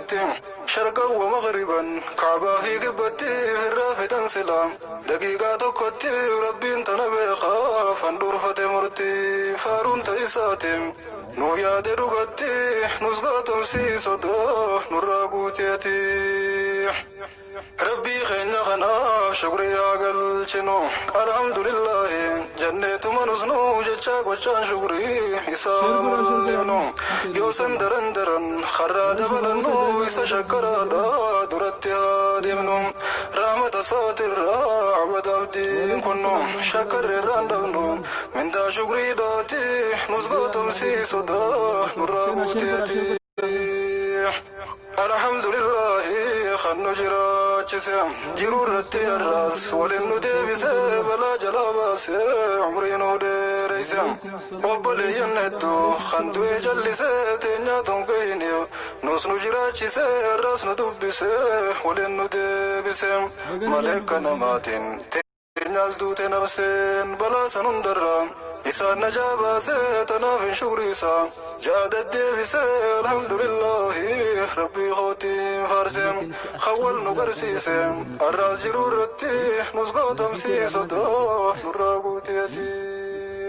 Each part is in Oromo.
Duratti sharqan wa maghriban, kaabaa fi kibbatti firraa fixan sila daqiiqaa tokkotti. Rabbiin tana beekaa fandhuurfate murtii, faaruun ta'isaati nuuf yaade dhugatti, nus gootomsiisodha nurraa guuteeti. Rabbii keenya kanaaf shukrii haa galchinu, alhamdulillahi jenneetuma nusnu jecha gochaan shukrii isaa mul'ifnu. Yoo san daran daran karraa dabalannu, isa shakkaraadha duratti haa deemnu. Rahmata isaatirraa abada abdiin kunnu, shakkarri irraan dhabnu mindaa shukriidhaati, nus gootomsiisudha nurraa guuteeti. Alhamdulillahi kan nu jiraachise, jiruu irratti har'aas waliin nu deebise, balaa jalaa baase, umrii nu dheereyse. Obboleeyyan hedduu kan du'e jallise, teenyaa tunqeeyniif nus nu jiraachise, har'aas nu dubbise, waliin nu deebise. Maleekka namaatiin teenyaas duute nafseen, balaa san hundarraa isaan najaa baase, tanaaf hin shukriisa jaa deddeebise. Alhamdulillahi Rabbii kootiin faarse kan wal nu garsiise, har'aas jiruu irratti nus gootomsiisota nurraa guuteeti.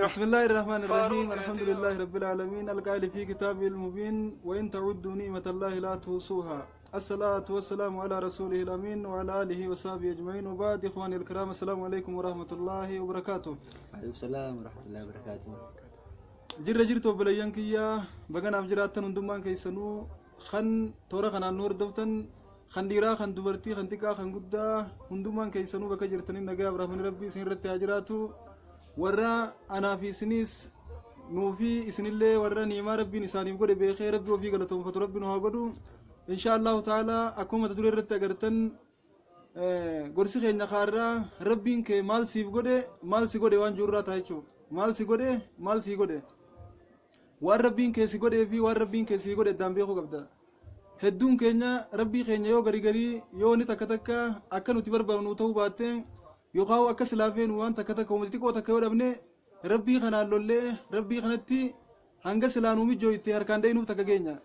بسم الله الرحمن الرحيم، الحمد لله رب العالمين، القائل في كتابه المبين: وإن تعدوا نعمة الله لا تحصوها. الصلاة والسلام على رسوله الأمين وعلى آله وصحبه أجمعين، وبعد. إخواني الكرام، السلام عليكم ورحمة الله وبركاته. وعليكم السلام ورحمة الله وبركاته. Jirra jirtu obboleeyyan kiyya? Baganaaf jiraattan. Hundummaan keessanuu kan toora kanaan nu hordoftan, kan dhiiraa, kan dubartii, kan xiqqaa, kan guddaa, hundummaan keessanuu bakka jirtanii nagaa rahmani Rabbii isin irratti haa jiraatu. Warra anaa fi isinis, nuu fi isinillee, warra ni'imaa Rabbiin isaaniif godhe beekee Rabbi ofii galatoonfatu Rabbi nu haa godhu, insha Allahu ta'ala. Akkuma mata duree irratti agartan, gorsi keenya kaarraa Rabbiin kee maal siif godhe, maal si godhe waan jirurraa ta'a jechuudha. Maal si godhe, maal sii godhe? Waan Rabbiin kee si godhee fi waan Rabbiin kee sii godhe addaan beekuu qabda. Hedduun keenya Rabbii keenya yoo garii garii yoo inni takka takka akka nuti barbaadnu ta'uu baatte, yookaan akka silaa feenu waan takka takka uumati xiqqoo takka yoo dhabne, Rabbii kanaan lollee Rabbii kanatti hanga silaa nuu mijjoo itti harkaan dha'inuuf takka geenya.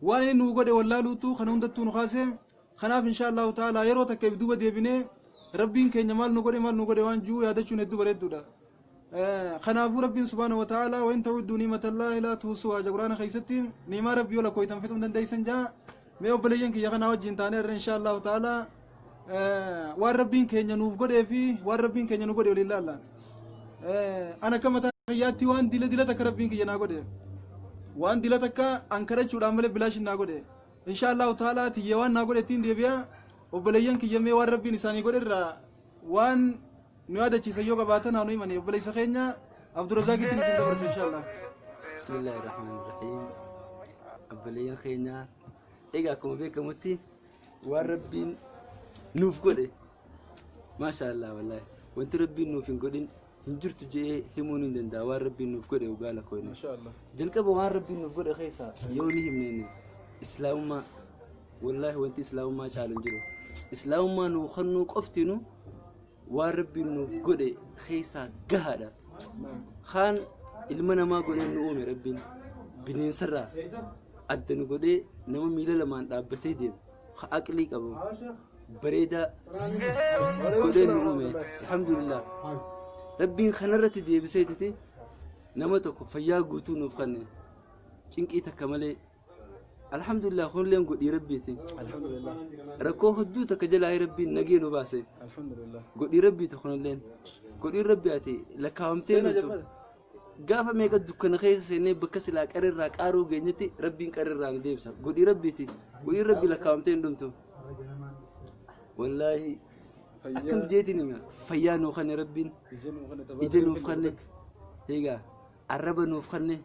Waan inni nuu godhe wallaaluutu kana hundattuu nu kaase. Kanaaf insha Allahu ta'ala yeroo takka if duuba deebinee Rabbiin keenya maal nu godhe, maal nu godhe waan jiru yaadachuun hedduu bareedduudha. Kanaafuu Rabbiin subhaanahu wa ta'ala: وإن تعدوا نعمة الله لا تحصوها ja Quraana keessatti. Ni'imaa Rabbii yoo lakkooytan fixuu hin dandeessan jaa. Mee obboleeyyan kiyya, kanaa wajjin taanee irra insha Allahu ta'ala waan Rabbiin keenya nuuf godhee fi waan Rabbiin keenya nu godhe waliin laalla. Ana akka mataa kiyyaatti waan dila dila takka Rabbiin kiyya naa godhe, waan dila takka an kadhachuudhaan malee bilaashin naa godhe. Insha Allahu ta'ala tiyya waan naa godhe ittiin deebi'a. Obboleeyyan kiyya, mee waan Rabbiin isaanii godhe irraa waan nu yaadachiisan yoo qabaatan haa nu himani. Obboleessa keenya Abdurazaaqitti isin dabarsa, insha Allah. بسم الله الرحمن الرحيم. Obboleeyyan keenya, egaa akkuma beekamutti waan Rabbiin nuuf godhe, maasha Allah, wallaahi wanti Rabbiin nuuf hin godhin hin jirtu jedhee himuun hin danda'a. Waan Rabbiin nuuf godhe dhugaa lakkoofne. Masha Allah. Jalqaba waan Rabbiin nuuf godhe keessaa yoo ni himne, Islaamummaa. Wallaahi wanti Islaamummaa caalu hin jiru. Islaamummaa nuu kennuu qoftinu waan Rabbiin nuuf godhe keessaa gahaadha. Kaan ilma namaa godhee nu uume Rabbiin, bineensarraa adda nu godhee, nama miila lamaan dhaabbatee deemu, ka aqlii qabu, bareedaa godhee nu uume. Alhamdulillah, Rabbiin kanarratti deebiseetiti nama tokko fayyaa guutuu nuuf kenne, cinqii takka malee. Alhamdulillah, kunilleen godhii Rabbiiti. Alhamdulillah. Rakkoo hedduu takka jalaa Rabbiin nagee nu baase. Alhamdulillah. Godhii Rabbiiti, kunilleen godhii Rabbi ati lakkaawamtee Seenaa nutu jabbata. Gaafa meeqa dukkana keessa seennee bakka silaa qarrirraa qaaruu geenyetti Rabbiin qarrirraa nu deebisa. Godhii Rabbiiti, godhii Rabbi lakkaawamtee hin dhumtu. Wallaahi akkam jeetiin hima. Fayyaa nuu kanne Rabbiin, ija nuuf kanne, egaa arraba nuuf kanne,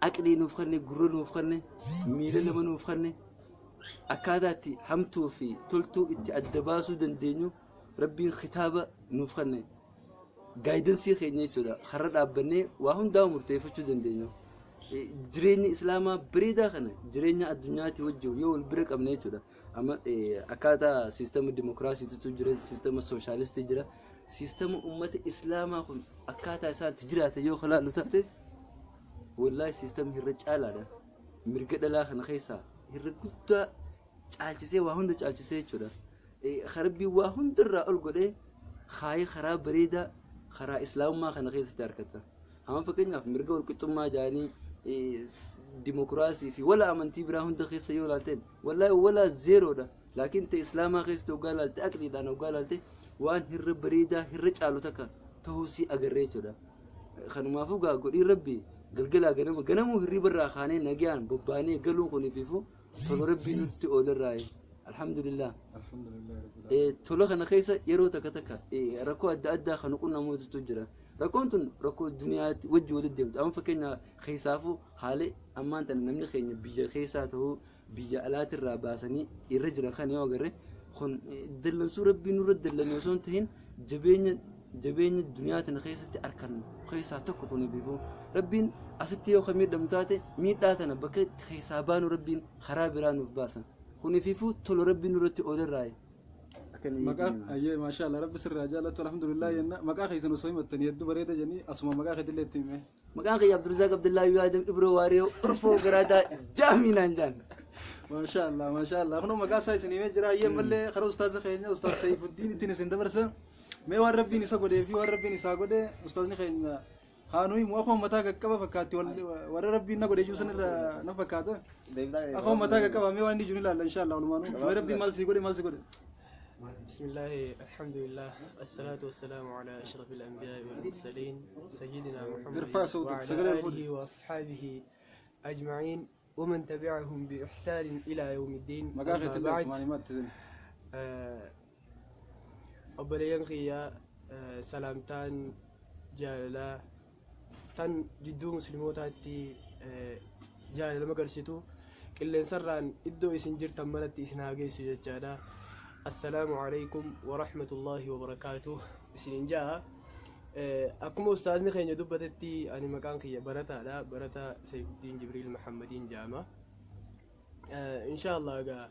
aqlii nuuf kanne, gurra nuuf kanne, miila lama nuuf kanne, akkaataa itti hamtuu fi toltuu itti adda baasuu dandeenyu Rabbiin kitaaba nuuf kanne, guidance keenya jechuudha. Karra dhaabbannee waa hundaa murteeffachuu dandeenyu. Jireenyi Islaamaa bareedaa kana jireenya addunyaatti wajjin yoo wal bira qabne jechuudha. Amma akkaataa siistama dimokiraasiitu jira, siistama sooshaalistii jira. Siistama ummata Islaamaa kun akkaataa isaan itti jiraatan yoo ilaallu taate, wallaahi siistama irra caalaadha. Mirga dhalaa kana keessaa Irra guddaa caalchisee waa hunda caalchisee jechuudha. Rabbiin waa hundarraa ol godhee kaayee karaa bareedaa karaa islaamummaa kana keessatti argata. Amma fakkeenyaaf mirga walqixxummaa jedhanii dimokiraasii fi wala amantii biraa hunda keessa yoo ilaalteen wallaahi wala zeeroodha. Laakiin ta'e islaamaa keessatti hoggaa ilaalte aqliidhaan hoggaa ilaalte waan hirra bareedaa hirra caalu takka ta'uusii agarree jechuudha. Kanumaafuu gaa godhiin rabbi galgalaa ganama ganamuu hirriba irraa kaanee nagayaan bobbaanee galuun kuniifiifuu tola rabbii nutti oolerraayi. Alhamdulillah. Tola kana keessa yeroo takka takka rakkoo adda addaa kan qunnamuutu jira. Rakkoon tun rakkoo duniyaatti wajji walitti deemtu. Amma fakkeenya keessaafuu haala ammaan tana namni keenya biyya keessaa ta'uu biyya alaatirraa baasanii irra jiran kan yoo agarre kun dallansuu rabbii nurra dallane osoo hin tahin jabeenya jabeenya duniyaa tana keessatti argannu keessaa tokko kun biifuu rabbiin asitti yoo kan miidhamu taate miidhaa tana bakka itti keessaa baanu rabbiin karaa biraa nuuf baasa. Kunifiifuu tola rabbii nurratti oolerraayi. Maqaa ayyee maashaallah rabbi sirraa jaallattu alhamdulillah jenna maqaa keessan osoo himattanii hedduu bareeda jennii asuma maqaa keetillee itti hime. Maqaan kiyya Abdurrazaaq Abdullaahi Yaadam Ibroo Waariyoo Urfoo Garaadaa Jaamiinaan jaan. Maashaallah maashaallah kunoo maqaa isaa isin himee jira ayyee ammallee karaa ustaaza keenya ustaaz Saifuddin ittiin isin dabarsa. Mee waan rabbiin isa godhee fi waan rabbiin isaa godhe ustaazni keenya haa nuyi immoo akkuma mataa qaqqaba fakkaatti warra rabbiin na godhe iyyuu sanirra na fakkaata. Akkuma mataa qaqqaba mee waan inni jiru ilaalla inshallah walumaanuu. Mee rabbiin maal sii godhe maal sii godhe. بسم الله الحمد لله الصلاة والسلام على أشرف الأنبياء والمرسلين سيدنا محمد ارفع صوتك، وعلى سجل الفل. آله وأصحابه أجمعين ومن تبعهم بإحسان إلى يوم الدين. Maqaa أما keetillee بعد asumaan himaatti isin. Obboleeyyan kiyya salaamtaan jaalalaa tan jidduu muslimootaatti jaalala magarsitu qilleensarraan iddoo isin jirtan manatti isin haa geessu jechaadha. Assalaamu alaikum warahmatullaahi wabarakaatuh isinin ja'a. Akkuma ustaazni keenya dubbatetti ani maqaan kiyya barataadha. Barataa Saifuddin Jibriil Mahammadiin jedhama. Insha Allah egaa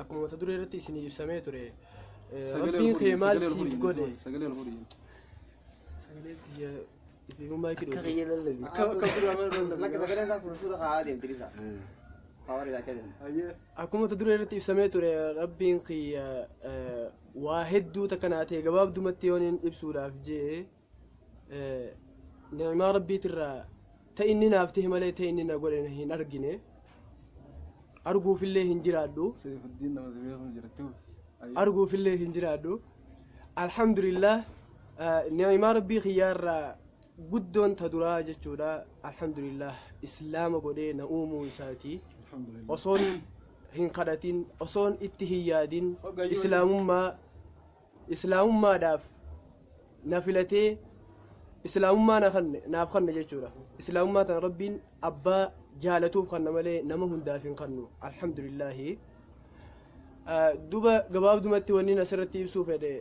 akkuma mata duree irratti isinii ibsamee ture Sagalee rabbiin ol kee fuudhi, maal sagalee ol siif fuudhi, godhe sagalee ol fuudhi. Sagalee kiyya ifiifummaa Akka kidhoo kiyya lallabi. Akka akka fuudhi Lakki sagaleen isaa suura suura kaa'aa deemti dhiisa. Kaawwan isaa akka deemti. Ayyee. Akkuma mata duree irratti ibsamee ture rabbiin kiyya waa hedduu takka naa ta'e gabaabdumatti yoon hin ibsuudhaaf jee ni'imaa rabbiitirraa ta inni naaf ta'e malee ta inni na godhe hin argine arguufillee hin jiraadhu. Saifuddin nama si beeku jirtu. Arguufillee hin jiraadhu. Alhamdulillah ni'imaa rabbii kiyyaarraa guddoon ta duraa jechuudha. Alhamdulillah islaama godhee na uumuu isaati. Alhamdulillah. Osoon hin kadhatin osoon itti hin yaadin Hoggayyuu islaamummaa islaamummaadhaaf na filatee islaamummaa na kanne naaf kanne jechuudha. Islaamummaa tana rabbiin abbaa jaalatuuf kanna malee nama hundaaf hin kannu. Alhamdulillaahi. Duba gabaabdumatti wanni asirratti ibsuu fedhe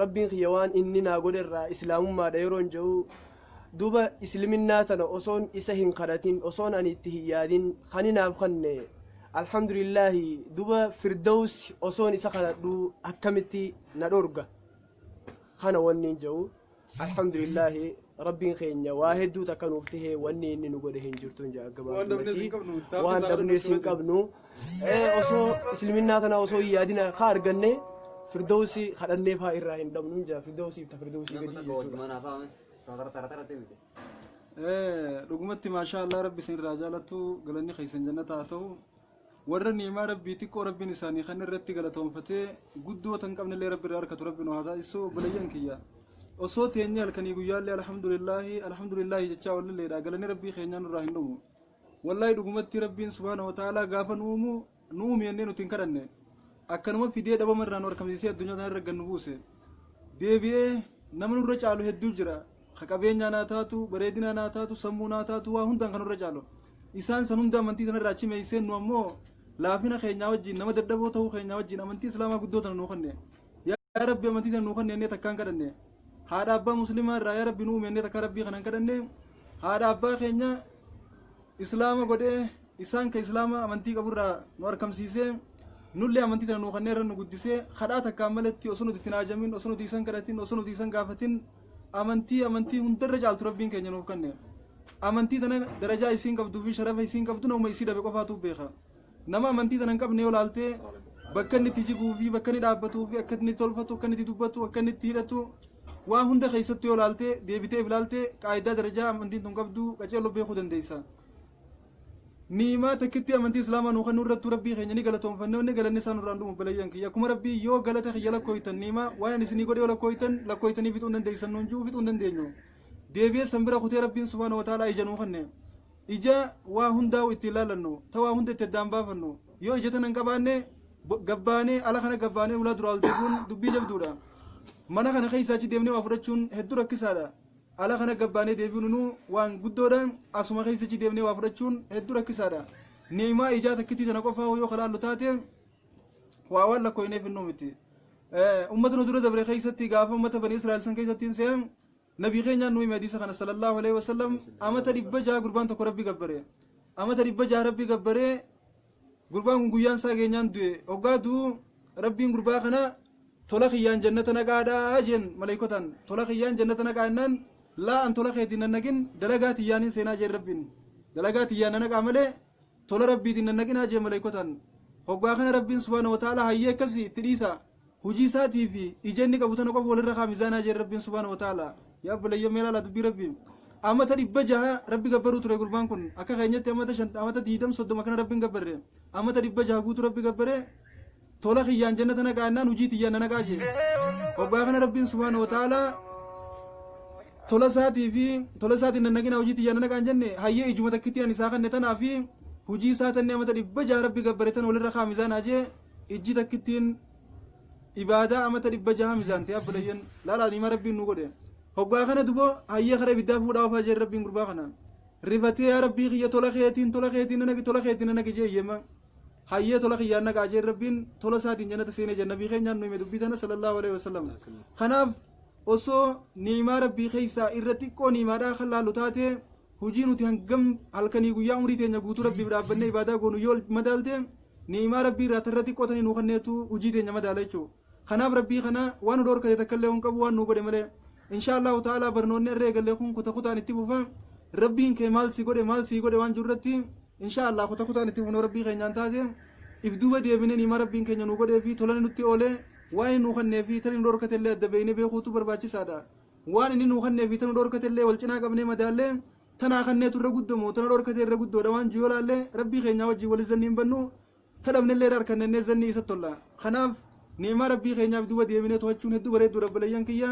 rabbiin kiyya waan inni naa godhe irraa islaamummaadha yeroo hin jedhu duba isliminnaa tana osoon isa hin kadhatin osoon ani itti hin yaadin kani naaf kanne alhamdulillaahi duba firdaus osoon isa kadhadhu akkamitti na dhorga kana wanni hin jedhu alhamdulillaahi rabbiin keenya waa hedduu takka nuuf tahee wanni inni nu godhe hin jirtu hin jedha Waan dhabnees hin qabnu, taafti waan isaa dhabnees hin kadhachuu qabnu osoo isliminnaa tana osoo hin yaadin ka arganne firdausi kadhannee faa irraa hin dhabnu hin jedha firdausiif ta firdausii Nama gadi tokko jechuudha. wajjin haasa'ame. Tara tara tara miti. Dhugumatti maashaa Allah rabbi isin irraa jaalattu galanni keessan jannata haa ta'u. Warra ni'imaa rabbii xiqqoo rabbiin isaanii kan irratti galatoonfatee guddoo tan qabnellee rabbi irraa harkatu rabbi nu haa taasisu obboleeyyan kiyya. Osoo teenyee halkanii guyyaallee alhamdulillaahi alhamdulillaahi jechaa oolilleedha galanni rabbii keenyaa nurraa hin dhumu. Wallaahi dhugumatti rabbiin subhaana wa ta'aalaa gaafa nu uumu nu uume jennee nuti hin kadhanne. Akkanuma fidee dhabama irraa nu argamsiisee addunyaa tana irra gad nu buuse. Deebi'ee nama nurra caalu hedduu jira. Ka qabeenyaa naa taatu, bareedinaa naa taatu, sammuu naa taatu, waa hundaan kan nurra caalu. Isaan san hunda amantii tanarraa cimeessee nu ammoo laafina keenyaa wajjin nama dadhaboo ta'uu keenyaa wajjin amantii islaamaa guddoo tana nuu kenne. Yaa Rabbi amantii tana nuu kenne jennee takkaan kadhanne. Haadha abbaa muslimaa irraa yaa Rabbi nu uume jennee takka Rabbii kanan kadhanne. Haadha abbaa keenya islaama godhee isaan ka islaama amantii qaburraa nu argamsiisee nullee amantii tana nuu kennee irra nu guddisee kadhaa takkaan malatti osoo nuti itti hin haajamin osoo nuti isan kadhatin osoo nuti isan gaafatin amantii amantii hundarra caaltu rabbiin keenya nuuf kenne. Amantii tana darajaa isiin qabduu fi sharafa isiin qabdu nama isii dhabe qofaatu beeka. Nama amantii tana hin qabne yoo laalte bakka inni itti jiguu fi bakka inni dhaabbatuu fi akka inni tolfatu, akka inni itti dubbatu, akka inni itti hidhatu, waa hunda keessatti yoo laalte, deebitee ilaalte, qaayidaa darajaa amantiin tun qabdu qaceelloo beekuu dandeessa. Niimaa takkitti amantii Islaamaa nuu kennuu irrattuu Rabbii keenya ni galatoonfanne, wanni galanni isaa nurraan dhumu, obboleeyyan kiyya. Akkuma Rabbii "Yoo galata kiyya lakkooytan, niimaa waan ani isinii godhe yoo lakkooytan, lakkooytanii fixuu hin dandeessan" nuun jiru, fixuu hin dandeenyu. Deebi'ee san bira kutee Rabbiin subhaana wa ta'aalaa ija nuu kenne. Ija waa hundaa'u ittiin laallannu, ta waa hunda itti addaan baafannu. Yoo ija tana hin qabaanne, gabbaanee ala kana gabbaanee ulaa duraa ol deebi'uun dubbii jabduudha. Mana kana keessaa achi deemnee waa fudhachuun hedduu rakkisaadha. Ala kana gabbaanee deebi'uun inuu waan guddoodha. Asuma keessa achi deemnee waa fudhachuun hedduu rakkisaadha. Ni'imaa ijaa takkittii tana qofaa yoo kalaallu taate, waa waan lakkooyneef innuu miti. Ummata nu dura dabre keessatti, gaafa ummata Bani Israa'el san keessatti hin se'an, nabii keenyaan nu hime hadiisa kana, sallallahu alaihi wasallam, amata 600 gurbaan tokko Rabbi gabbare. Amata 600 Rabbi gabbaree, gurbaan kun guyyaan isaa geenyaan du'e. Hoggaa du'u Rabbiin gurbaa kana "Tola kiyyaan jannata naqaadhaa" jeen maleeykotaan. "Tola kiyyaan jannata naqaa" jennaan, "Laa, an tola keetiin nan naqin, dalagaa tiyyaaniin seenaa" jeen Rabbiin. "Dalagaa tiyyaan na naqaa malee tola Rabbiitiin nan naqinaa" jeen maleeykotaan. Hoggaa kana Rabbiin subhaana wa ta'ala "Hayyee, akkasii itti dhiisa, hujii isaatii fi ija inni qabu tana qofa walirra kaa mizaanaa" jeen Rabbiin subhaana wa ta'ala. Yaa obboleeyyan, mee ilaalaa dubbii Rabbii. Amata 600 Rabbi gabbaruu ture gurbaan kun. Akka keenyatti amata 5, amata 20, 30 kana Rabbiin gabbarre. Amata 600 guutuu Rabbi gabbare. "Tola kiyyaan jannata naqaa" jennaan, "Hujii tiyyaan na naqaa" jee. Hoggaa kana Rabbiin subhaana wa ta'ala tola isaatii fi tola isaatiin nan naqinaa, hojii tiyyaan na naqaan jenne. "Hayyee, ijuma takkittiin ani isaa kanne tanaa fi hujii isaa tanni amata 600 Rabbi gabbare tana walirra kaa mizaanaa" jee. Ijji takkittiin ibaadaa amata 600 mizaante. Abboleeyyan, laalaa niima Rabbiin nu godhe. Hoggaa kana dubo "Hayyee, kara ibiddaa fuudhaa ofaa" jeen Rabbiin. Gurbaa kana rifatee, "Yaa Rabbii kiyya, tola keetiin, tola keetiin na naqi, tola keetiin na naqi" jee iyyema. "Hayyee, tola kiyyaan naqaa" jeen Rabbiin. Tola isaatiin jannata seenee jeen. Nabii keenyaan nu hime dubbii tana, sallallahu alaihi wasallam. Kanaaf osoo ni'imaa Rabbii keessaa irra xiqqoo ni'imaadhaa kan laallu taate, hujii nuti hangam halkanii guyyaa umrii teenya guutuu Rabbiif dhaabbannee ibaadaa goonu yoo madaalte, ni'imaa Rabbii irraa tarra xiqqoo tanii nuu kenneetu hujii teenya madaala jechuudha. Kanaaf Rabbii kana waan nu dhorkate takka illee hin qabu waan nu godhe malee. Insha Allahu ta'ala barnoonni irra eegalle kun kuta kutaan itti fufa. Rabbiin kee maal si godhe, maal si godhe waan jiru irratti insha Allah kuta kutaan itti fufnoo Rabbii keenyaan taate, if duuba deebinee ni'imaa Rabbiin keenya nu godhee fi tola nutti oole, waan inni nu kennee fi tani nu dhorkate illee adda beeknee beekuutu barbaachisaadha. Waan inni nu kennee fi tani nu dhorkate illee wal cinaa qabnee madaallee, tanaa kanneetu irra guddamoo tana dhorkate irra guddoodha waan jiru yoo laalle, Rabbii keenyaa wajjin wal zanni hin bannu, tadhabnellee irra harkannennee zanni isa tolla. Kanaaf ni'imaa Rabbii keenyaaf duuba deebinee to'achuun hedduu bareedduudha, obboleeyyan kiyya.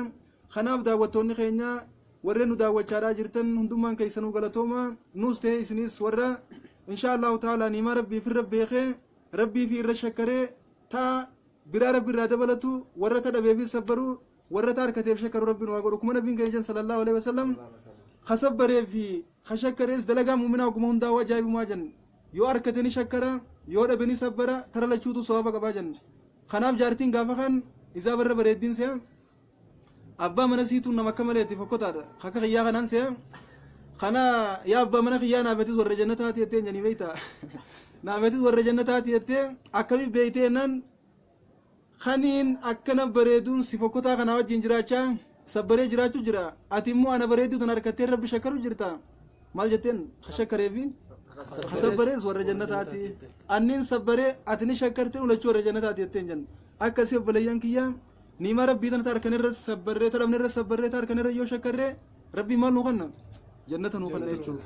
Kanaaf daawwattoonni keenya warreen nu daawwachaadhaa jirtan hundummaan keessanuu galatooma. Nuus ta'e isinis warra insha Allahu ta'ala ni'imaa Rabbii firra beekee Rabbii fi irra shakkaree ta'a biraa Rabbi irraa dabalatu, warra tadhabeefis sabbaru, warra ta harkateef shakkaru Rabbiin waa godhu. Kuma nabiin keenya sallallahu alaihi wasallam kasabbaree fi kashakkarees dalagaa muuminaa oguma hundaa ajaa'ibumaa jenna. Yoo harkate ni shakkara, yoo dhabe ni sabbara, tara lachuutu sawaaba qabaa jenna. Kanaaf jaartiin gaafa kan isaa barra bareeddiin se'a, abbaa mana siituun nama akka maleetti fokkotaadha. Akka kiyyaa kanaan se'a kana, "Yaa abbaa mana kiyyaa, naafetis warra jannataati" jettee jedhanii beektaa. "Naafetis warra jannataati" jettee. "Akkami beektee?" jennaan, "Kaniin akkana bareeduun si fokkotaa kanaa wajjin jiraachaa sabbaree jiraachuu jira, ati immoo ana bareedduu tan harkattee Rabbi shakkaru jirta." Maal jetteen? Kashakkaree fi kasabbarees warra jannataati. Anniin sabbaree, ati ni shakkartee, ulachuu warra jannataati jetteen jenna. Akkasii obboleeyyan kiyya, niimaa Rabbii tana ta harkan irra sabbarree, ta dhabne irra sabbarree, ta harkan irra yoo shakkarree, Rabbii maal nuu kenna? Jannata nuu kenna jechuudha.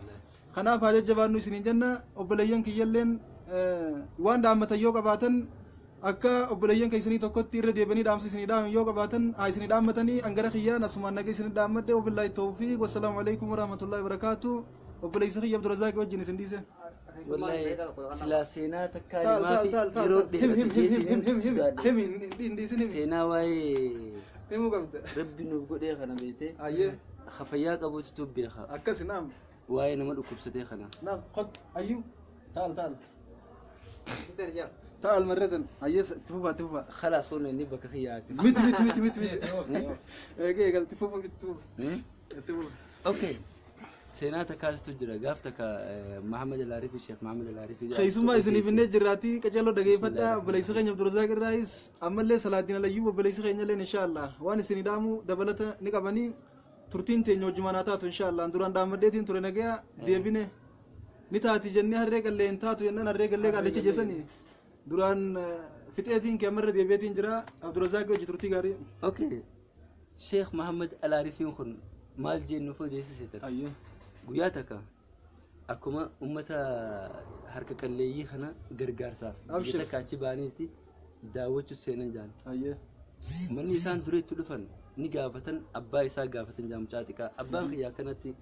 Kanaaf haa jajjabaannu isiniin jenna. Obboleeyyan kiyyalleen waan dhaammatan yoo qabaatan, akka obboleeyyan keessanii tokkotti irra deebi'anii dhaamsa isinii dhaaman yoo qabaatan haa isinii dhaammatanii. Angara kiyyaan asumaan nagee isinii dhaammadhe. Wabillaahi tawfiiq, wassalaamu alaikum warahmatullaahi wabarakaatu. Obboleessa kiyya Abdurazaaq wajjin isin dhiise. Wallahi silaa seenaa takkaa Taal himaa taal fi taal taal yeroo him him dheerate him him him jeetiin him sodaadhe. him hin dhiisin, himi. Seenaa waa'ee himuu qabda. Rabbi nuuf godhee kana beetee Ayyee. Fayyaa qabuutu beeka. Akkasi, naam. Waa'ee nama dhukkubsatee kana. Naam, qot ayyuu, taal taal taal marratan. Ayyee, itti fufaa, itti fufaa. Khalaas, kun inni bakka kiyyaati. Miti miti miti miti miti, eegee eegal, itti fufa, itti fufa, itti fufa. Okay. Seenaa takkaasitu jira. Gaaf takka Mahamad Alaarifi, Sheekh Mahamad Alaarifi. Keessummaa isiniif innee jirraatii qaceelloo dhageeffadhaa. Obboleessa keenya Abdurrazaaq irraayis, ammallee Salaadiin Alayyuu obboleessi keenya illee insha Allah waan isinii dhaamu dabalata ni qabanii. Turtiin teenya wajjumaan haa taatu insha Allah. Duraan dhaammadheetiin ture, nagaya deebine. Ni taati jennee harree qallee hin taatu jennaan harree qallee qaallicha jeessanii duraan fixeetiin kee ammarra deebi'eetiin jira. Abdurazaaq hojii turtii gaarii. Okay. Sheekh Muhammad Alaarifiin kun maal jennu odeessisitan? Ayyee. Guyyaa takka akkuma ummata harka qalleeyyii kana gargaarsaaf biyya Abshir. takka achi ba'aniitti daawwachuu seenan jaan. Ayyee. Manni isaan dura itti dhufan ni gaafatan, abbaa isaa gaafatan jaan mucaa xiqqaa. Abbaan kiyya akkanatti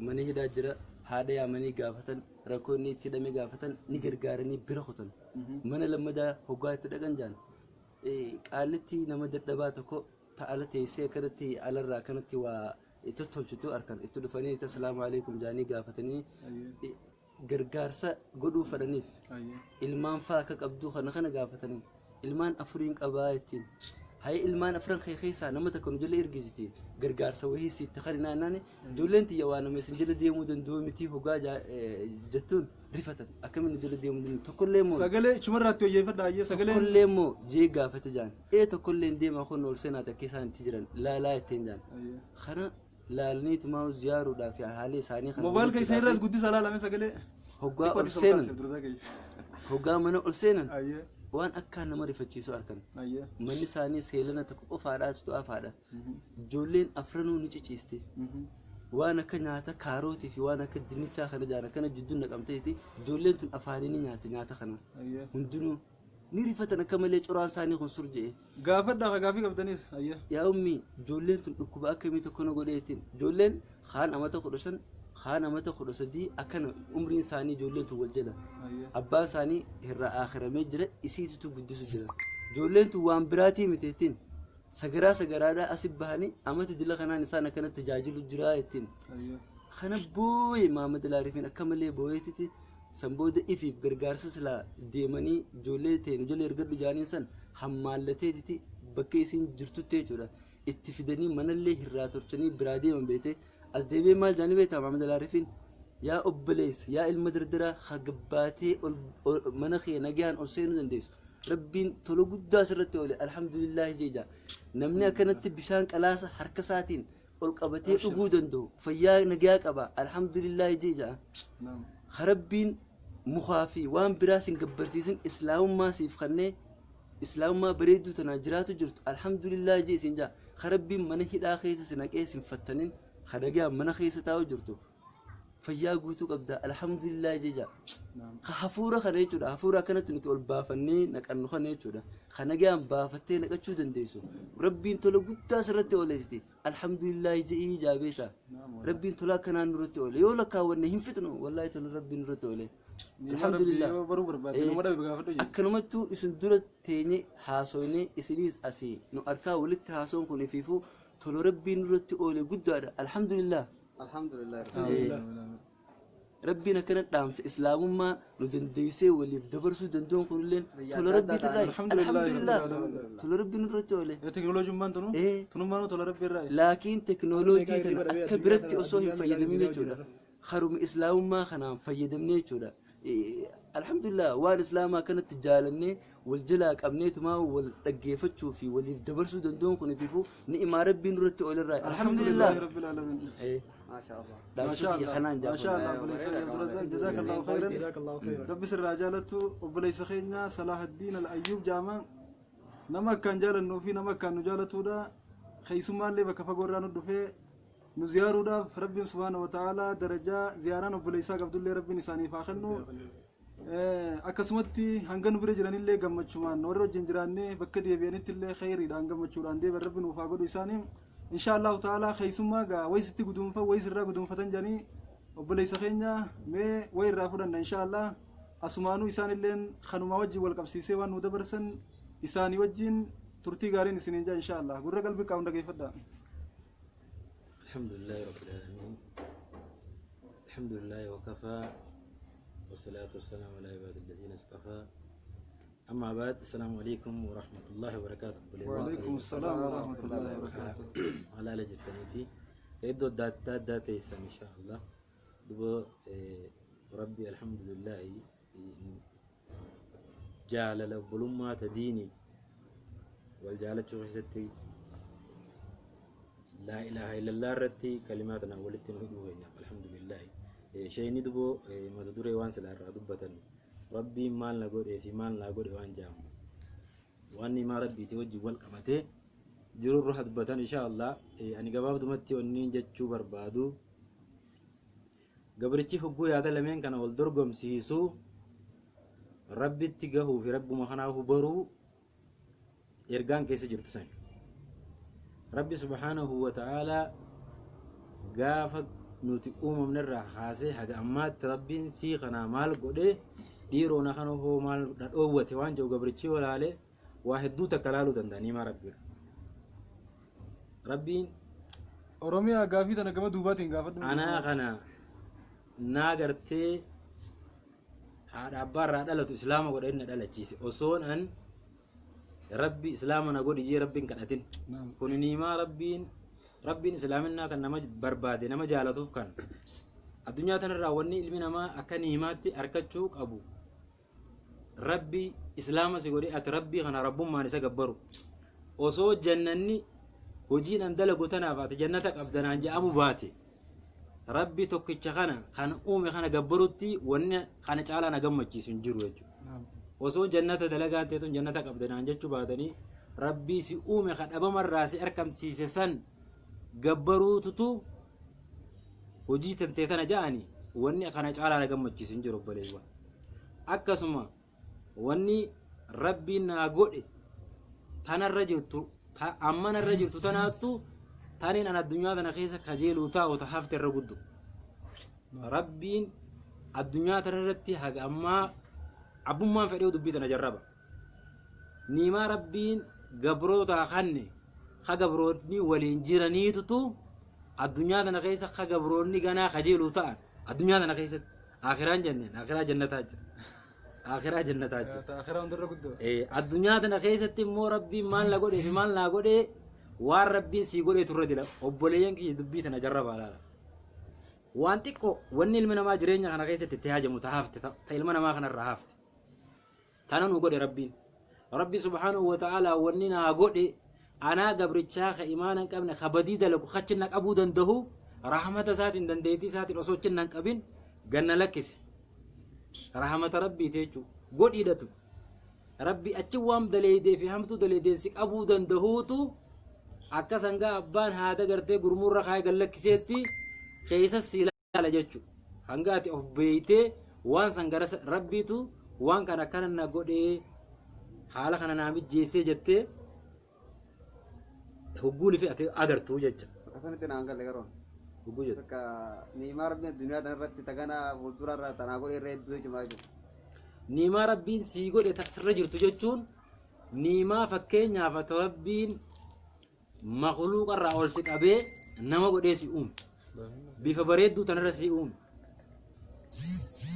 mana hidhaa jira, haadha yaamanii gaafatan, rakkoo inni itti hidhame gaafatan, ni gargaaranii bira kutan. Mana lammadaa hoggaa itti dhaqan jaan qaalitti nama dadhabaa tokko ta'ala teessee akkanatti alarraa akkanatti waa tottolchitu harkan itti dhufanii assalaamu alaikum jaanii gaafatanii Ayyee. gargaarsa godhuu fedhaniif. Ayyee. Ilmaan faa akka qabduu kana kana gaafatanii ilmaan afuriin qabaa ittiin hayi ilmaan afran kee keessaa nama tokko nu jala ergisiti gargaarsa wayii sitti kan naannaan ijoolleen tiyya waa nama isin jala deemuu danda'u miti hogaa jettuun rifatan akkamiin nu jala deemuu danda'u tokkollee immoo Sagalee chumarraatti hojjeeffadha. Ayyee sagaleen. tokkollee immoo jee gaafate jaan ee tokkollee hin deemaa kun ol seenaa akka isaan itti jiran laalaa ittiin jaan Ayyee. kana laalaniitumaa ziyaaruudhaaf haala isaanii kana Moobaayil keessa irraas guddisa laalame sagalee. Hoggaa Xiqqoo ol itti seenan sobtaase Abdurazaaq. Hoggaa mana ol seenan Ayyee. waan akkaan nama rifachiisu argan. Ayyee. Manni isaanii seelana tokko qofaadhaatu to'afaadha. Ijoolleen afranuu ni ciciiste. Waan akka nyaata kaarootii fi waan akka dinnichaa kana jaan akkana jidduu naqamteeti ijoolleen tun afaanii ni nyaatti nyaata kana. Ayyee. Hundinuu ni rifatan akka malee coraan isaanii kun sur je'e. Gaafadhaa ka gaafii qabdanis. Ayyee. Yaa ummi, ijoolleen tun dhukkuba akkamii tokko na godheetiin ijoolleen kaan amata 15, kaan amata 13, akkana umriin isaanii ijoolleen tun wal jala. Ayyee. Abbaan isaanii irraa akhiramee jira, isiitutu guddisu jira. Ijoolleen tun waan biraatii miti ittiin sagaraa sagaraadhaa asi bahanii amata dila kanaan isaan akkana tajaajilu jira ittiin. Ayyee. Kana booye Maamad Laarifiin akka malee booyeetiti san booda ifiif gargaarsa silaa deemanii ijoollee ta'een ijoollee ergadhu jaaniin san hammaallateetiti bakka isiin jirtutti jechuudha. Itti fidanii manallee hirraa tolchanii biraa deeman beete as deebi'ee maal jaanii beektaa Maamad Laarifiin? Yaa obboleessa, yaa ilma dardaraa hagabbaatee mana kee nagaan ol seenuu dandeessu. Rabbiin tola guddaa sirratti oole alhamdulillahi jeja. Namni akkanatti bishaan qalaasa harka isaatiin ol qabatee dhuguu danda'u fayyaa nagaa qaba alhamdulillahi jeja. Naam. Rabbiin mukaa fi waan biraa sin gabbarsiisin islaamummaa siif kannee islaamummaa bareedduu tanaan jiraatu jirtu alhamdulillahi jee isin jaa. Rabbiin mana hidhaa keessa si naqee sin fattanin nagaan mana keessa taa'u jirtu fayyaa guutuu qabda alhamdulillahi jeja. Naam. Hafuura kana jechuudha, hafuura akkanatti nuti ol baafannee naqannu kana jechuudha, ka nagaan baafattee naqachuu dandeessu rabbiin tola guddaa sirratti ooleesti alhamdulillahi je'ii jaabeeta. Naam. Rabbiin tola akkanaan nurratti oole yoo lakkaawwanne hin fixnu wallaahi tola rabbiin nurratti oole. Alhamdulillah. Yoo baruu barbaadde nama dhabe gaafadhu jedhe. Akkanumattuu isin dura teenye haasoyne isiniis asii nu arkaa walitti haasoon kun ifiifuu tola rabbiin nurratti oole guddaadha alhamdulillah. Alhamdulillah. Rabbiin akkana dhaamsa islaamummaa nu dandeessee waliif dabarsuu danda'uun kunilleen tola rabbiitu irraa. Alhamdulillah. Alhamdulillah, tola rabbiin nurratti oole. Teknooloojummaan tunu. Eh. Tunummaanuu tola rabbii irraa. Laakiin teknooloojii tana akka biratti osoo hin fayyadamin jechuudha, haruma islaamummaa kanaan fayyadamne jechuudha. Alhamdulillah, waan islaamaa kanatti jaalannee wal jalaa qabneetumaa wal dhaggeeffachuu fi waliif dabarsuu danda'uun kun ifiifuu ni'imaa rabbiin nurratti oolerraa alhamdulillah. Rabbil aalamiin. Maasha Allah. Dhaamsa kiyya kanaan Maasha jaafadha. Allah, obboleessa Abdurrazaaq, jazakallahu khairan. Jazakallahu khairan. Rabbi sirraa jaalattu obboleessa keenya Salahaddiin Al-Ayyuub jaama nama akkaan jaalannuu fi nama akkaan nu jaalatudha. Keessummaallee bakka fagoo irraa nu dhufee nu ziyaaruudhaaf Rabbiin subhaana wa ta'aalaa darajaa ziyaaraan obboleessaa qabdullee Rabbiin isaaniif haa kennu. Akkasumatti hanga nu bira jiranillee gammachumaan warra wajjin jiraannee bakka deebi'anitti illee khayriidhaan gammachuudhaan deebi'an Rabbi nuuf haa godhu isaanii. Insha Allahu ta'aalaa keessummaa gaa wayisitti guduunfa wayis irraa guduunfatan jedhanii obboleessa keenya mee wayi irraa fudhanna insha Allah. Asumaanuu isaanilleen kanumaa wajjin wal qabsiisee waan nu dabarsan isaanii wajjin turtii gaariin isiniin jaa insha Allah. Gurra qalbii qabu dhageeffadha. الحمد لله رب العالمين، الحمد لله وكفى، والصلاة والسلام على عباد الذين اصطفى، أما بعد، السلام عليكم ورحمة الله وبركاته. وعليكم السلام ورحمة الله وبركاته. على لجتني في iddoo adda addaa teessan insha Allah. Duba rabbi alhamdulillahi jaalala obbolummaa ta diinii wal jaalachuu keessatti laa ilaaha illallah irratti kalimaa tanaan walitti nu hidhuu keenyaaf alhamdulillahi. Sheeyni duboo mata duree waan silaa irraa dubbatan Rabbiin maal na godhee fi maal naa godhe waan jaamu waan ni'imaa Rabbiiti wajjin wal qabatee jiru irra dubbatan insha Allah. Ani gabaabdumatti wanni jechuu barbaadu, gabrichi hogguu yaada lameen kana wal dorgomsiisu, Rabbitti gahuu fi Rabbuma kanaafu baruu ergaan keessa jirtu sani. Rabbi subhaanahu wa ta'aalaa gaafa nuti uumamne irraa kaasee haga ammaatti Rabbiin sii kanaa maal godhee, dhiiroo na kana hoo maal na dhoowwate waan jedhu gabrichi yoo laale, waa hedduu takka laaluu danda'a niimaa Rabbiirra. Rabbiin Oromiyaa gaafii tana gama duubaatiin gaafadhu. Anaa kana naa gartee haadha abbaa irraa dhalatu islaama godha inni na dhalachiise, osoon an Rabbi islaama na godhi jee Rabbiin kadhatin. Kun niimaa Rabbiin islaaminaa kan nama barbaade nama jaalatuuf kan addunyaa tanarraa wanni ilmi namaa akka niimaatti arkachuu qabu, Rabbi islaama si godhe, ati Rabbii kana rabbummaan isa gabbaru. Osoo jannanni hojiin an dalagu tanaaf ati jannata qabdanaan je'amu baate, Rabbi tokkicha kana kan uume kana gabbarutti wanni kana caalaa na gammachiisu hin jiru jechuudha. Osoo jannata dalagaan teetun jannata qabdanaan jechuu baatanii, Rabbii si uume ka dhabamarraa si arkamsiise san gabbaruututu hojii tantee tana ja'ani wanni kana caalaa na gammachiisu hin jiru, obboleewwan. Akkasuma wanni Rabbiin naa godhe tanarra jirtu, ammanarra jirtu tanaattu taniin an addunyaa tana keessa kajeeluu taa'u ta hafte irra guddu. Rabbiin addunyaa tana irratti haga ammaa abbummaan fedhee dubbii tana jarraba. Niimaa Rabbiin gabrootaa kanne ka gabroonni waliin jiraniitutu addunyaa tana keessa ka gabroonni ganaa kajeeluu ta'an addunyaa tana keessatti, akiraan jenneen akiraa jannataa jira. Akiraa jannataa jira. Akiraa hundarra guddoo. Addunyaa tana keessatti immoo Rabbiin maal na godhee fi maal naa godhee, waan Rabbiin sii godhee turre dila. Obboleeyyan kiyya, dubbii tana jarrabaa laala. Waan xiqqoo wanni ilmi namaa jireenya kana keessatti itti hajamu ta hafte, ta ilma namaa kanarraa hafte. Tana nu godhe Rabbiin. Rabbi subhaanahu wa ta'aalaa wanni naa godhe, anaa gabrichaa ka imaana hin qabne, ka badii dalagu, kachi na qabuu danda'u, rahmata isaatiin, dandeettii isaatiin osoo achi na hin qabin ganna lakkise. Rahmata Rabbiiti jechuudha. Godhiidhatu. Rabbi achi waan daleeydee fi hamtuu daleeydeen si qabuu danda'uutu akka sangaa abbaan haada gartee gurmuurra kaayee gad lakkiseetti keessa si ilaala jechuudha. Hanga ati of beeytee waan san gara Rabbiitu waan kana akkana na godhee, haala kana naa mijjeessee jettee hogguun fi ati agartuu jecha. Bakka sanatti naan galle garoon. Hogguu jettu. Bakka niimaa Rabbiin addunyaa tana irratti tagana fuuldura irraa tanaa godhe irra hedduu jechuudha jechuudha. Niimaa Rabbiin sii godhe ta sirra jirtu jechuun, niimaa fakkeenyaaf ati Rabbiin makluuqa irraa ol si qabee nama godhee si uume. Bifa bareedduu tanarra si uume.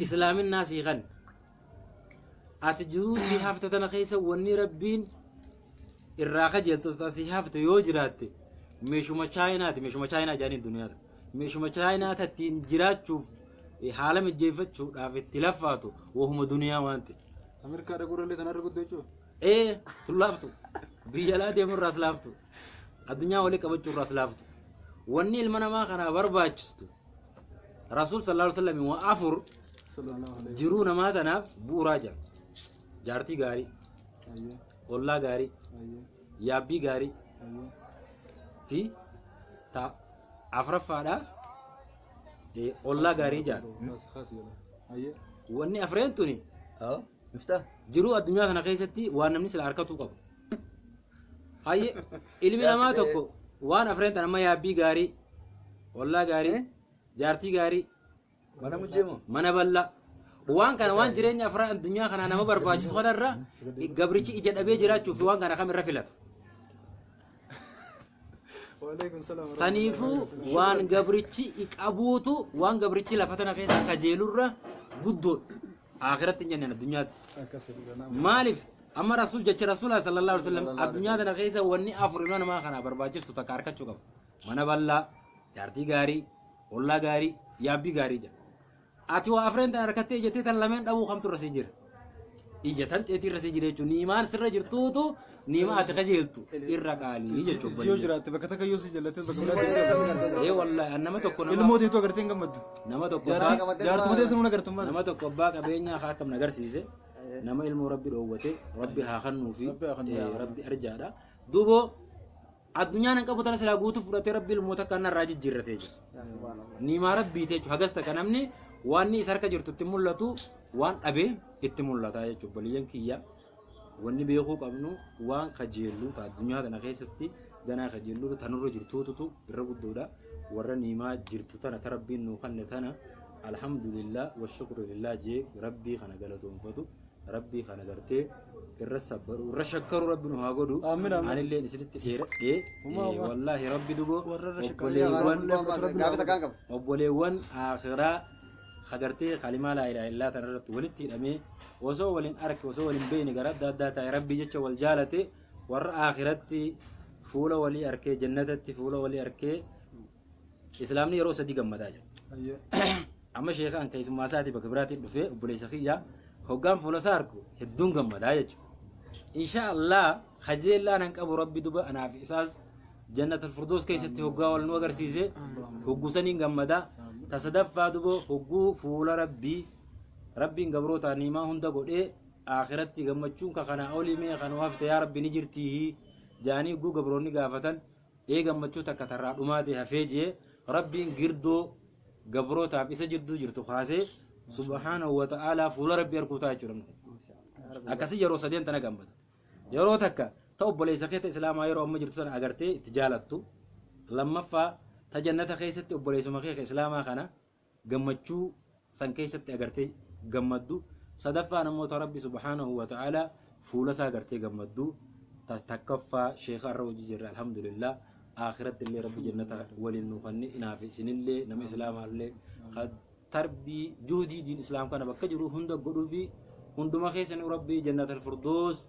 Islaaminaa sii kanne. Ati jiruu sii hafte tana keessa wanni Rabbiin irraa kajeeltu ta sii hafte yoo jiraatte, meeshuma chaayinaati, meeshuma chaayinaa jedhanii duniyaa tana. Meeshuma chaayinaa tattiin jiraachuuf haala mijjeeffachuudhaaf itti laffaatu wahuma duniyaa waan ta'e. Ameerikaa dhaquu tanarra guddoo jechuudha. Ee, tun laaftu. Biyya alaa deemuu irraas laaftu. Addunyaa walii qabachuu irraas laaftu. Wanni ilma namaa kanaa barbaachistu, Rasuul sallallahu alaihi wasallam waa afur Sallallahu alaihi. jiruu namaa tanaaf bu'uuraa jira. Jaartii gaarii, ollaa gaarii, yaabbii gaarii fi ta afuraffaadha ollaa gaarii jira. Wanni afreen tuni Miftah. jiruu addunyaa kana keessatti waan namni sila harkatuu qabu. Hayyee, ilmi namaa tokko waan afreen tan amma yaabbii gaarii, ollaa gaarii, jaartii gaarii, Mana mujjeemoo? mana bal'aa. Waan kana, waan jireenya afran addunyaa kanaa nama barbaachisu kanarra, gabrichi ija dhabee jiraachuuf waan kana kamirra filata? Waalaikum salaam. Saniifuu waan gabrichi qabuutu waan gabrichi lafa tana keessa kajeelurra guddoodha. Akhiratti hin jenneen, addunyaatti. Akkasidha. Maaliif amma Rasuul jecha Rasuulaa sallallahu alaihi wasallam, addunyaa tana keessa wanni afur ilma namaa kana barbaachistu takka harkachuu qaba. Mana bal'aa, jaartii gaarii, ollaa gaarii, yaabbii gaarii jedha. Ati waa afreen tan harkattee jettee tan lameen dhabuu kamtu irra sii jira? Ija tan xeetii irra si jira jechuun niimaan sirra jirtuutu niimaa ati kajeeltu irra qaalii jechuun. Yoo jiraatte bakka takka yoo si jallatte bakka biraatti. Ee wallaahi an nama tokko nama Ilmoo teetu agartee hin gammaddu. Nama tokko Jaartuma teessan agartu maal? Nama tokko abbaa qabeenyaa haa akkam agarsiise, nama ilmoo rabbi dhoowwate rabbi haa kennuu fi Rabbi haa kennu. Rabbi arjaadha. Duuba addunyaan hin qabu tana silaa guutuu fudhatee rabbi ilmoo takka narraa jijjiirratee jira. Yaa subhaanallah. Niimaa rabbiiti jechuudha. Hagas takka namni waan isa harka jirtu itti mul'atu, waan dhabee itti mul'ata jechuudha. Baliyyan kiyya, wanni beekuu qabnu waan kajeellu ta addunyaa tana keessatti ganaa kajeellu tanurra jirtuututu irra guddoodha. Warra niimaa jirtu tana ta rabbiin nuu kanne tana alhamdulillah wa shukru lillah jee rabbii kana galatoonfatu, rabbii kana gartee irra sabbaru, irra shakkaru rabbi nu haa godhu. Amiin, amiin. Anilleen isinitti dheeradhee. Humaa, humaa. Wallaahi rabbi dubo Warra irra shakkaru. obboleewwan Gaaffii takkaan qaba. Obboleewwan akhiraa hagartee kalimaa laa ilaaha illaa tana irratti walitti hidhamee, osoo waliin arke, osoo waliin beeyne, gara adda addaa ta'e rabbii jecha wal jaalate, warra akhiratti fuula walii arkee, jannatatti fuula walii arkee, islaamni yeroo sadii gammadaa jira. Amma sheeka an keessummaa isaatii bakka biraatiin dhufee obboleessa kiyya hoggaan fuula isaa arku hedduun gammadaa jechuudha. Insha Allah kajeellaan an qabu rabbi duba anaaf isaas jannatul firdoos keessatti hoggaa wal nu agarsiise hoggusaniin gammadaa. Ta sadaffaa duba hogguu fuula rabbii rabbiin gabroota niimaa hunda godhee akhiratti gammachuun ka kanaa olii mee kan hafte yaa rabbi ni jirtii jaanii hogguu gabroonni gaafatan, ee gammachuu takka tarraa dhumaate hafee jee rabbiin girdoo gabrootaaf isa jidduu jirtu kaasee subhaanahu wa ta'aalaa fuula rabbii arguu ta'a jechuudha. Akkasii yeroo sadeen tana gammada. Yeroo takka ta obboleessa keessa islaamaa yeroo amma jirtu sana agartee itti jaalattu. Lammaffaa ta jannata keessatti obboleessuma kee islaamaa kana gammachuu san keessatti agartee gammaddu. Sadaffaa namoota rabbi subhaanahu wa ta'aalaa fuula isaa agartee gammaddu. Takkaffaa sheeka irra hojii jirra, alhamdulillah. Akhiratti illee rabbi jannata waliin nu kanne inaafi isinillee nama islaamaa illee tarbii juhdii diin islaam kana bakka jiru hunda godhuufi hunduma keessanii rabbii jannatal firdoos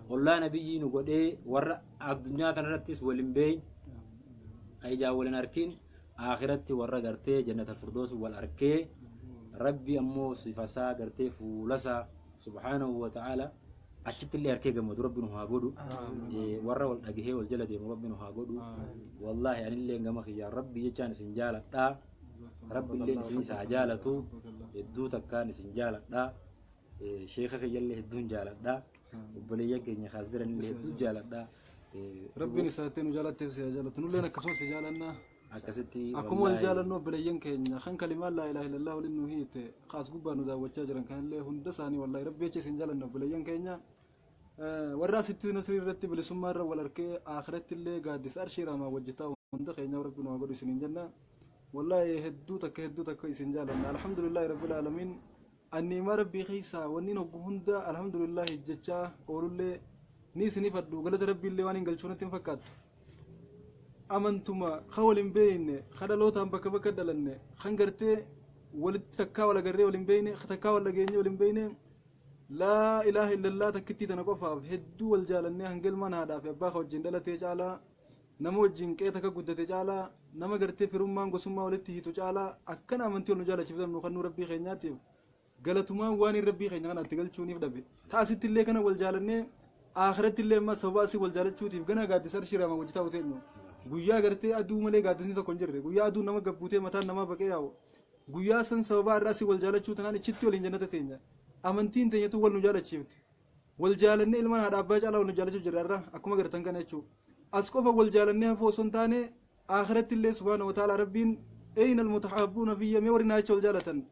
ollaa nabiyyii nu godhee, warra addunyaa kanarrattis waliin beeyin ka ijaan waliin arkin akhiratti warra gartee jannatal firdoos wal arkee, rabbi ammoo sifasaa gartee fuulasaa subhaanahu wa ta'ala achitti illee arkee gammadu rabbi nu haa godhu. Warra wal dhagahee wal jala deemu rabbi nu haa godhu. Wallaahi anillee gama kiyyaan rabbi jechaan isin jaaladhaa, rabbi illee isin isaa jaalatu, hedduu takkaan isin jaaladhaa. Sheeka kiyyallee hedduun jaaladhaa, obboleeyyan keenya kaas jiranillee hedduu jaaladhaa. Rabbiin isaatti nu jaalatteef si haa jaalatu, nulleen akkasumas si jaalannaa. Akkasitti. Akkuma wal jaalannu, obboleeyyan keenya kan kalimaan laa ilaaha illallah waliin nu hiite kaas gubbaa nu daawwachaa jiran kanallee hunda isaanii wallaahi rabbi jecha isin jaalanna. Obboleeyyan keenya warra asitti nasrii irratti bilisummaa irra wal arkee akhiratti illee gaaddisa arshii raamaa wajji taa'u hunda keenya rabbi nu haa godhu isiniin jenna. Wallaahi hedduu takka hedduu takka isin jaalanna. Alhamdulillahi rabbil aalamiin. Anniimaa rabbii keessaa wanni hoggu hunda alhamdulillahi jechaa oolullee ni isinii fadhu, galata rabbiillee waan hin galchuu natti hin fakkaattu. Amantuma ka wal hin beeyne, ka dhalootaan bakka bakka dhalanne, kan gartee walitti takkaa wal agarree wal hin beeyne, ka takkaa wal dhageenye wal hin beeyne, laa ilaaha illallah takkittii tana qofaaf hedduu wal jaalannee, hanga ilmaan haadhaa fi abbaa ka wajjin dhalatee caalaa, nama wajjin qe'ee takka guddate caalaa, nama gartee firummaan gosummaa walitti hiitu caalaa akkana amantii wal nu jaalachiiftan nu kannuu rabbii keenyaatiif galatumaan waan hin rabbii keenya kana itti galchuuniif dhabe. Taasitti illee kana wal jaalannee akhiratti illee amma sababa asii wal jaalachuutiif gana gaaddisa arshii raamaa wajji taa'u teenyu, guyyaa gartee aduu malee gaaddisni tokko hin jirre, guyyaa aduun nama gabbuutee mataan namaa baqee yaa'u, guyyaa san sababa irraa asii wal jaalachuu tanaan ichitti waliin jannata teenya. Amantiin teenyatu wal nu jaalachiifti. Wal jaalannee ilmaan haadha abbaa caalaa wal nu jaalachuu jirra irra akkuma gartan kana jechuudha. As qofa wal jaalannee hafuu osoo hin taane akhiratti illee subhaana wa ta'ala rabbiin eyna almutahabbuuna fiyya, mee warri naacha wal jaalatan.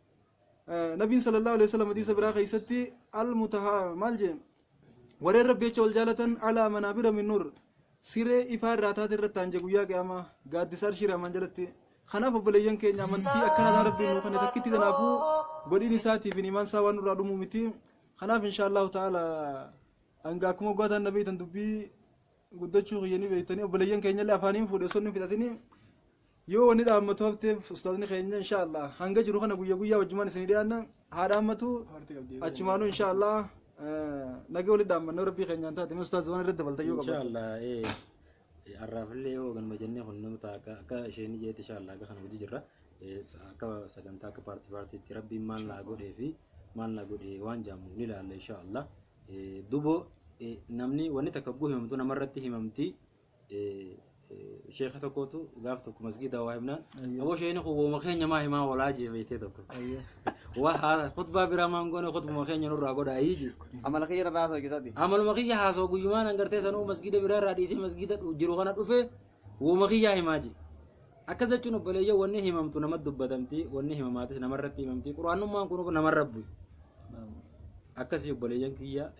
Nabiin sallallahu alaihi wasallam hadiisa biraa keessatti almutaha maal jee? Warreen rabbi jecha wal jaalatan alaa manaabira min nur, siree ifaa irraa taate irratti taanje guyyaa qiyaamaa gaaddisa arshii raamaan jalatti. Kanaaf obboleeyyan keenya, amantii akkanaa rabbiin nuu kenne takkitti kanaafuu godhiin isaatiif imaan isaa waan nurraa dhumuu miti. Kanaaf insha allahu ta'ala hanga akkuma goataan na beeytan dubbii guddachuu kiyya ni beeytanii, obboleeyyan keenya illee afaaniin fuudhe osoo hin fixatini yoo wanni dhaammatu hafteef ustaazni keenya insha allah hanga jiru kana guyya guyyaa wajjumaan isinii dhiyaanna haa dhaammatu. Achumaanuu insha allah nagee walitti dhaammannoo rabbii keenyaan taate. Mee ustaaz, waan irratti dabalta yoo qabaate. Inshallah arraafillee yoo ganuma jennee kun nama ta'a akka isheen jeetti inshallah akka kana hojii jirra. Akka sagantaa akka paartii paartiitti rabbiin maal naa godhee fi maal naa godhee waan jaamu ni ilaalla inshallah. Dubo namni wanni takka guu himamtu namarratti himamti. Sheeka tokkotu gaaf tokko masgiida waa himnaan aboo sheeni kun wooma keenya maa himaa walaa jee beektee tokko. Waa khutbaa biraa maan goone khutbuma keenya nurraa godhaa hiiji. Amala kiyya irraa haasa'u jechuudha. Amaluma kiyya haasa'u guyyumaan hangartee sanuu masgiida biraa irraa dhiisee masgiida jiru kana dhufe wooma kiyyaa himaa jee. Akkas jechuun obboleeyyan wanni himamtu namatti dubbatamti, wanni himamaatis namarratti himamti, quraanummaan kun namarra bu'i. Akkasii obboleeyyan kiyya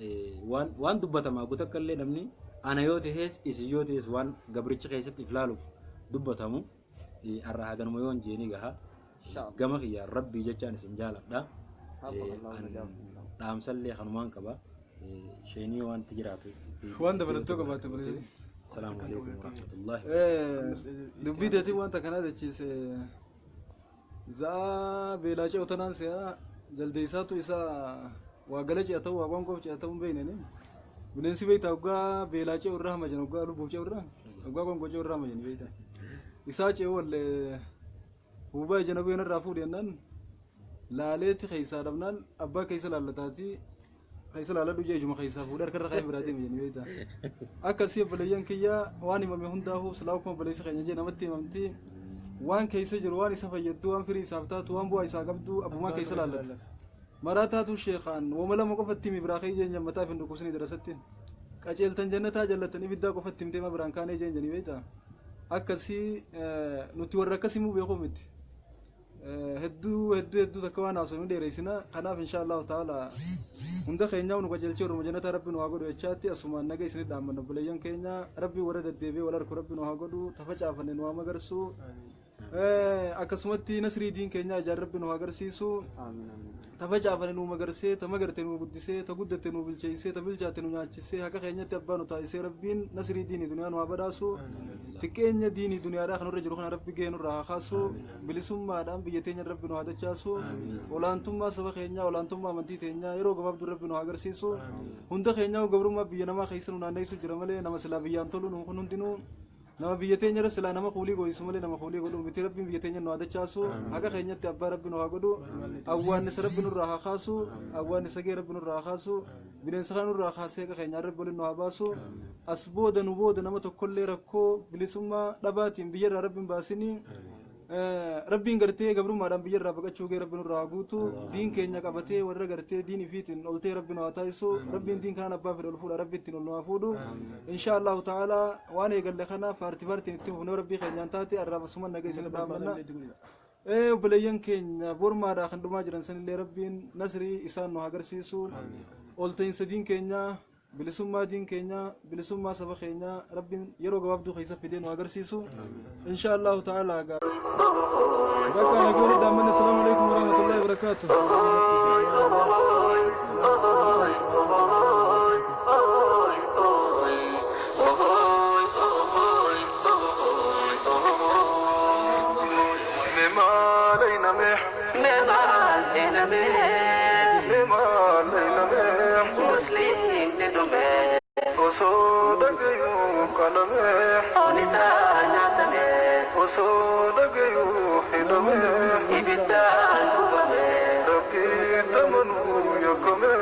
waan dubbatamaa guutuu illee namni ana yoo ta'es isin yoo ta'es waan gabricha keessatti if laaluuf dubbatamu har'a haganuma yoo hin jeeni gaha. Gama kiyya rabbii jechaan isin jaaladha. Dhaamsallee kanumaan qaba. Sheenii wanti jiraatu. Waan dabalattoo qabaate obboleeyyan. Salaamu alaikum warahmatullahi. Dubbii teetii wanta kanaa jechiise za'a beelaa ce'u tanaan se'a jaldeessaatu isaa waa gala ce'a ta'u waa qoonqoof ce'a ta'u hin beekneni. Bineensi beektaa waggaa beelaa ce'u irraa hama jenna, waggaa lubbuuf ce'u irraa, waggaa qoonqoo ce'u irraa hama jenna beektaa. Isaa ce'u wallee huubaa ija nabuu irraa fuudhi jennaan laaleetti keessaa dhabnaan abbaa keessa laallataati keessa laaladhu jee ijuma keessaa fuudhee harka irra kaa'ee biraa deeme jenna beektaa. Akkasii obboleeyyan kiyya waan himame hundaafuu silaa akkuma obboleessi keenya jee namatti himamti waan keessa jiru waan isa fayyaddu waan firii isaaf taatu waan bu'aa isaa qabdu abbumaa keessa laallata. Maraa taatu sheekaan wooma lama qofatti himi biraa ka'ii jeen mataa fi hin dhukkubsini darasatti. Qaceeltan jannataa jallatan ibiddaa qofatti himtee ma biraan kaanee jeen jeni beektaa. Akkasii nuti warra akkasii muu beekuu miti. Hedduu hedduu hedduu takka waan haasofnu dheereessina. Kanaaf insha Allahu ta'ala hunda keenyaa nu qajeelchee orma jannataa rabbi nu haa godhu jechaatti asumaan naga isinit dhaammanna obboleeyyan keenya rabbi warra deddeebi'ee wal arku rabbi nu haa godhu tafacaafanne nu haa magarsu. Akkasumatti nasrii diin keenyaa ijaan rabbi nu haa agarsiisu. Tafacaafanne nu magarsee, ta magarte nu guddisee, ta guddatte nu bilcheessee, ta bilchaatte nu nyaachisee, haqa keenyatti abbaa nu taasisee rabbiin nasrii diinii duniyaa nu haa badhaasu. Xiqqeenya diinii duniyaadhaa kan nurra jiru kana rabbi gahee nurraa haa kaasu. Bilisummaadhaan biyya teenya rabbi nu haa dachaasu. Olaantummaa saba keenyaa, olaantummaa amantii teenyaa yeroo gabaabduu rabbi nu haa agarsiisu. Hunda keenyaa gabrummaa biyya namaa keessa nu naanneessu jira malee nama silaa biyyaan tolu nu kun hundinuu nama biyya teenya irra silaa nama kuulii gooyisu malee nama kuulii godhu miti. Rabbiin biyya teenya nu haa dachaasu. Haqa keenyatti abbaa rabbi nu haa godhu. Awwaannisa rabbi nurraa haa kaasu. Awwaannisa gahee rabbi nurraa haa kaasu. Bineensa kana nurraa kaasee haqa keenyaa rabbi waliin nu haa baasu. As booda nu booda nama tokkollee rakkoo bilisummaa dhabaatiin biyya irraa rabbiin baasinii. Rabbiin gartee gabrummaadhaan biyya irraa baqachuu gahee rabbi nurraa haa guutu. Diin keenya qabatee warra gartee diin ifiitiin oltee rabbi nu haa taasisu. Rabbiin diin kanaan abbaa fedhe ol fuudha rabbi ittiin ol nu haa fuudhu. Insha Allahu ta'ala waan eegalle kana faarti faartiin itti fufnee rabbii keenyaan taate arraaba suma naga isin dhaammanna. Obboleeyyan keenya bormaadhaa kan dhumaa jiran sanillee rabbiin nasrii isaan nu haa agarsiisu. Olta'iinsa diin keenyaa, bilisummaa diin keenyaa, bilisummaa saba keenyaa rabbiin yeroo gabaabduu keessa fidee nu agarsiisu. Insha Allahu ta'ala bakka nagoonni dhaammanne. Assalaamu alaikum warahmatullahi wabarakaatuh. Osoo dhagayuu qalamee, osoo dhagayuu hidhamee, ibiddaan gubamee, rabbii tamanuu yakkamee,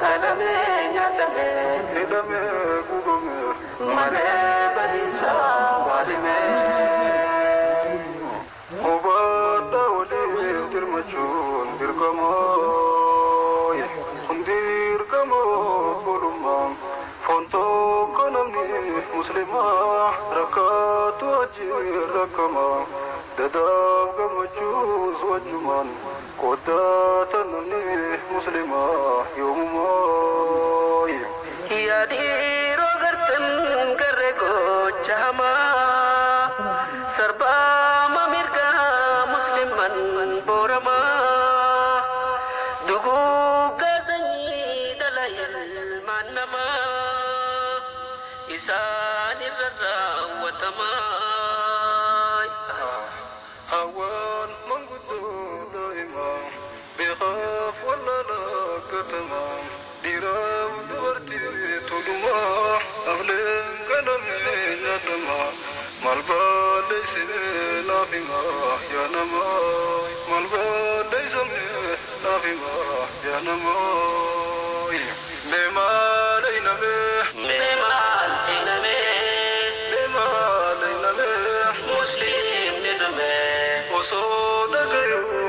qalamee nyaatamee, hidhamee gubamee, malee badiisaa waalimee. Hubadhaa waliin dirmachuun dirqamaa, hundi dirqama obbolummaa. Foon tokko namni muslimaa rakkaatu wajjin rakkamaa. Dadaaf gammachuus wajjumaan qooddata namni muslimaa yoomumaa. Yaa dhiiroo gartan garee gocha hamaa sarbaama mirgaa musliman booramaa duguuggaa sanyii dhala ilmaan namaa isaan irra raawwatamaa. Hawaan manguddoo daa'imaa beekaaf wallaalaa gatamaa dhiiraaf dubartii tolumaa afleen qalamee nyaatamaa Maal balleessine naaf himaa yaa namaa, maal balleessine naaf himaa yaa namaa. Mee maal eenyame? Mee maal eenyame? Mee maal eenyame? Musliimni dhume. Osoo dhagayuu.